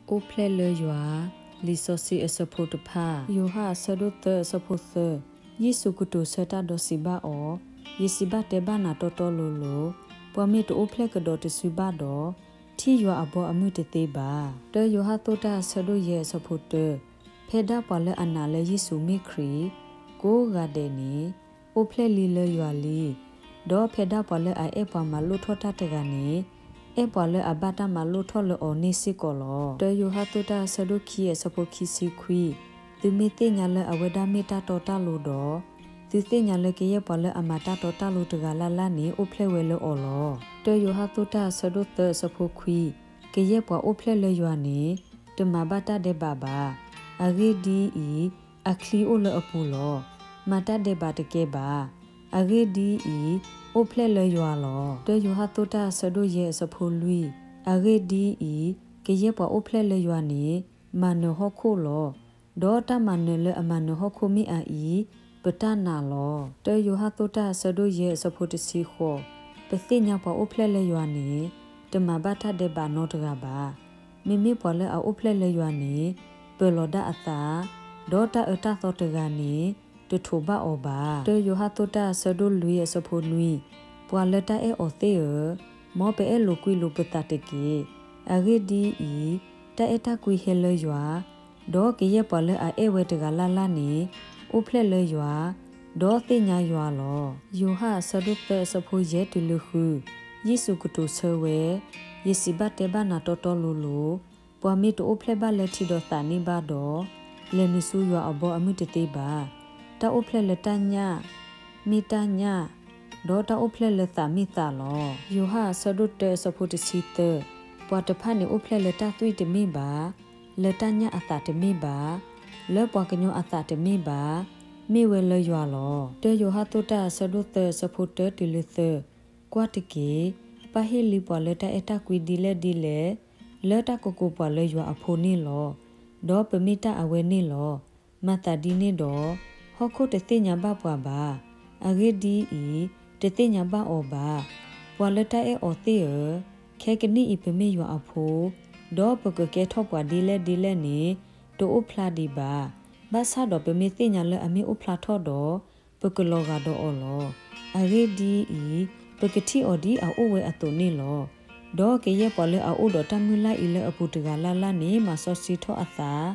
အိၣ်ဖျဲၣ်လၢယွၤ, လံာ်စီဆှံအဆၢဖိတဖၣ်. ယိၤဟၣ်အဆၢဒိၣ်သၢအဆၢဖိသၢ, ယ့ၣ်ၡူးကတိၤဆၢတၢ်ဒီးစံးဘၣ်အီၤ, ယစံးဘၣ်တဲဘၣ်နၤတီတီလိၤလိၤ, ပှၤမ့ၢ်တအိၣ်ဖျဲၣ်ကဒီးတစုဘၣ်ဒီး, ထံၣ်ယွၤအဘီအမုၢ်တသ့ဘၣ်. တၢယိၤဟၣ်သိၣ်တၢ်အဆၢဒိၣ်ယဲၢ်အဆၢဖိတၢ, ဖဲဒၣ်ပှၤလၢအနာ်လၢယ့ၣ်ၡူးမ့ၢ်ခရံာ်, ကိးဂၤဒဲးန့ၣ် အိၣ်ဖျဲၣ်လံလၢယွၤလံ. ဒီးဖဲဒၣ်ပှၤလၢအအဲၣ်ပှၤမၤလိၣ်ထီၣ်တၢ်တဂၤန့ၣ်, အဲၣ်ပှၤလၢအဘၣ်တၢ်မၤလိၣ်ထီၣ်လၢအီၤန့ၣ်စ့ၢ်ကီးလီၤ. တၢယိၤဟၣ်သိၣ်တၢ်အဆၢဒိၣ်ခံအဆၢဖိခံဆံခွံ, သုမ့ၢ်သ့ၣ်ညါလၢအဝဲဒၣ်မ့ၢ်တၢ်တီတၢ်လိၤဒီး, သုသ့ၣ်ညါလၢကယဲၢ်ပှၤလၢအမၤတၢ်တီတၢ်လိၤတဂၤလၢ်လၢ်န့ၣ် အိၣ်ဖျဲၣ်ဝဲလၢအီၤလီၤ. တၢယိၤဟၣ်သိၣ်တၢ်အဆၢဒိၣ်သၢအဆၢဖိခွံ, ကယဲၢ်ပှၤအိၣ်ဖျဲၣ်လၢယွၤန့ၣ်, တမၤဘၣ်တၢ်ဒဲးဘးဘၣ်. အဂ့ၢ်ဒ်အံၤ, အချံအိၣ်လၢအပူၤလီၤ. မၤတၢ်ဒဲးဘးတကဲဘၣ်. အဂ့ၢ်ဒ်အံၤ, အိၣ်ဖျဲၣ်လၢယွၤလီၤ. တၢယိၤဟၣ်သိၣ်တၢ်အဆၢဒိၣ်ယဲၢ်အဆၢဖိလွံၢ်, အဂ့ၢ်ဒ်အံၤ, ကယဲၢ်ပှၤအိၣ်ဖျဲၣ်လၢယွၤန့ၣ်, မၤနၢၤဟီၣ်ခိၣ်လီၤ. ဒီးတၢ်မၤနၢၤလၢအမၤနၢၤဟီၣ်ခိၣ်မ့ၢ်အအံၤ, ပတၢ်နာ်လီၤ. တၢယိၤဟၣ်သိၣ်တၢ်အဆၢဒိၣ်ယဲၢ်အဆၢဖိတဆံဃိး, ပသ့ၣ်ညါပှၤအိၣ်ဖျဲၣ်လၢယွၤန့ၣ်, တမၤဘၣ်တၢ်ဒဲးဘးနီတဂၤဘၣ်. မ့မ့ၢ်ပှၤလၢအအိၣ်ဖျဲၣ်လၢယွၤန့ၣ်, ပၢၤလီၤဒၣ်အသး, ဒီးတၢ်အၢတၢ်သီတဂၤန့ၣ်, တထိးဘၣ်အီၤဘၣ်. တၢယိၤဟၣ်သိၣ်တၢ်အဆၢဒိၣ်လွံၢ်အဆၢဖိနွံ, ပှၤလၢတၢ်အဲၣ်အီၤသ့ၣ်ဧၢ, မ်ပအဲၣ်လိာ်ကွံလိာ်ပသးတက့ၢ်. အဂ့ၢ်ဒ်အံၤ, တၢ်အဲၣ်တၢ်ကွံဟဲလၢယွၤ, ဒီးကယဲၢ်ပှၤလၢအအဲၣ်ဝဲတဂၤလၢ်လၢ်န့ၣ်, အိၣ်ဖျဲၣ်လၢယွၤ, ဒီးသ့ၣ်ညါယွၤလီၤ. ယိၤဟၣ်အဆၢဒိၣ်သၢအဆၢဖိယဲၢ်တုၤလၢဃု, ယ့ၣ်ၡူးကတိၤဆၢဝဲ, ယစံးဘၣ်တဲဘၣ်နၤတီတီလိၤလိၤ, ပှၤမ့ၢ်တအိၣ်ဖျဲၣ်ဘၣ်လၢထံဒီးသးန့ၣ်ဘၣ်ဒီး, လဲၤနုာ်ဆူယွၤအဘီအမုၢ်တသ့ဘၣ်. တၢ်အိၣ်ဖျဲၣ်လၢတၢ်ညၣ်, မ့ၢ်တၢ်ညၣ်, ဒီးတၢ်အိၣ်ဖျဲၣ်လၢသးမ့ၢ်သးလီၤ. ယိၤဟၣ်အဆၢဒိၣ်တၢအဆၢဖိတဆံသၢ, ပှၤတဖၣ်န့ၣ်အိၣ်ဖျဲၣ်လၢတၢ်သွံၣ်တမ့ၢ်ဘၣ်, လၢတၢ်ညၣ်အသးတမ့ၢ်ဘၣ်, လၢပှၤကညီအသးတမ့ၢ်ဘၣ်, မ့ၢ်ဝဲလၢယွၤလီၤ. တၢယိၤဟၣ်သိၣ်တၢ်အဆၢဒိၣ်သၢအဆၢဖိတၢတုၤလၢသၢ, ကွၢ်တက့ၢ်, ပၢ်ဟ့ၣ်လံပှၤလၢတၢ်အဲၣ်တၢ်ကွံဒ်လဲၣ်ဒ်လဲၣ်, လၢတၢ်ကကိးပှၤလၢယွၤအဖိန့ၣ်လီၤ. ဒီးပမ့ၢ်တၢ်အဝဲန့ၣ်လီၤ. မၤသးဒ်န့ၣ်ဒီး, ဟီၣ်ခိၣ်တသ့ၣ်ညါဘၣ်ပှၤဘၣ်. အဂ့ၢ်ဒ်အံၤ, တသ့ၣ်ညါဘၣ်အီၤဘၣ်. ပှၤလၢတၢ်အဲၣ်အီၤသ့ၣ်ဧၢ, ခဲကနံၣ်အံၤပမ့ၢ်ယွၤအဖိ, ဒီးပကကဲထီၣ်ပှၤဒ်လဲၣ်ဒ်လဲၣ်န့ၣ်, တအိၣ်ဖျါဒံးဘၣ်. ဘၣ်ဆၣ်ဒီးပမ့ၢ်သ့ၣ်ညါလၢအမ့ၢ်အိၣ်ဖျါထီၣ်ဒီး, ပကလီၤဂာ်ဒီးအီၤလီၤ. အဂ့ၢ်ဒ်အံၤ, ပကထံၣ်အီၤဒ်အအိၣ်ဝဲအသိးန့ၣ်လီၤ. ဒီးကယဲၢ်ပှၤလၢအအိၣ်ဒီးတၢ်မုၢ်လၢ်အံၤလၢအပူၤတဂၤလၢ်လၢ်န့ၣ် မၤစီဆှံထီၣ်အသး,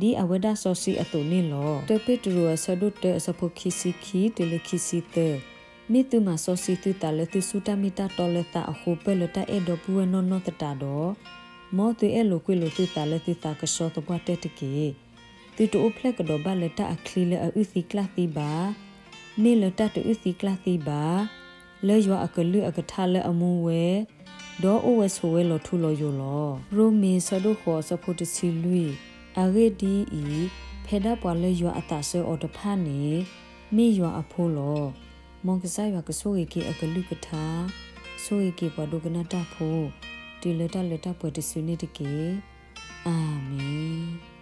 ဒ်အဝဲဒၣ်စီဆှံအသိးန့ၣ်လီၤ. တၢပ့းတရူးအဆၢဒိၣ်တၢအဆၢဖိခံဆံခံတုၤလၢခံဆံသၢ, မ့ၢ်သုမၤစီဆှံသုသးလၢသုဆူၣ်တၢ်မ့ၢ်တၢ်တီလၢသးအဃိ ပၢၢ်လၢတၢ်အဲၣ်ဒီပုၢ်ဝဲၢ်နီၢ်နီၢ်သတးဒီး, မ်သုအဲၣ်လိာ်ကွံလိာ်သုသးလၢသုသးကဆှီသပှၢ်တၢၢ်တက့ၢ်. သုတအိၣ်ဖျဲၣ်ကဒီးဘၣ်လၢတၢ်အချံလၢအအုၣ်သံကျၢ်သံဘၣ်, မ့ၢ်လၢတၢ်တအုၣ်သံကျၢ်သံဘၣ်, လၢယွၤအကလုၢ်အကထါလၢအမူဝဲ, ဒီးအိၣ်ဝဲဆိးဝဲလီၤထူလီၤယိာ်လီၤ. ရိမ့ၤအဆၢဒိၣ်ဃိးအဆၢဖိတဆံလွံၢ်, အဂ့ၢ်ဒ်အံၤ, ဖဲဒၣ်ပှၤလၢယွၤအသးဆှၢအီၤတဖၣ်န့ၣ်, မ့ၢ်ယွၤအဖိလီၤ. မ်ကစၢ်ယွၤကဆိၣ်ဂ့ၤက့ၤအကလုၢ်ကထါ, ဆိၣ်ဂ့ၤက့ၤပှၤဒိကနၣ်တၢ်ဖိ, တုၤလၢတၢ်လၢတၢ်ပှဲၤတစုန့ၣ်တက့ၢ်. အၤမ့ၣ်.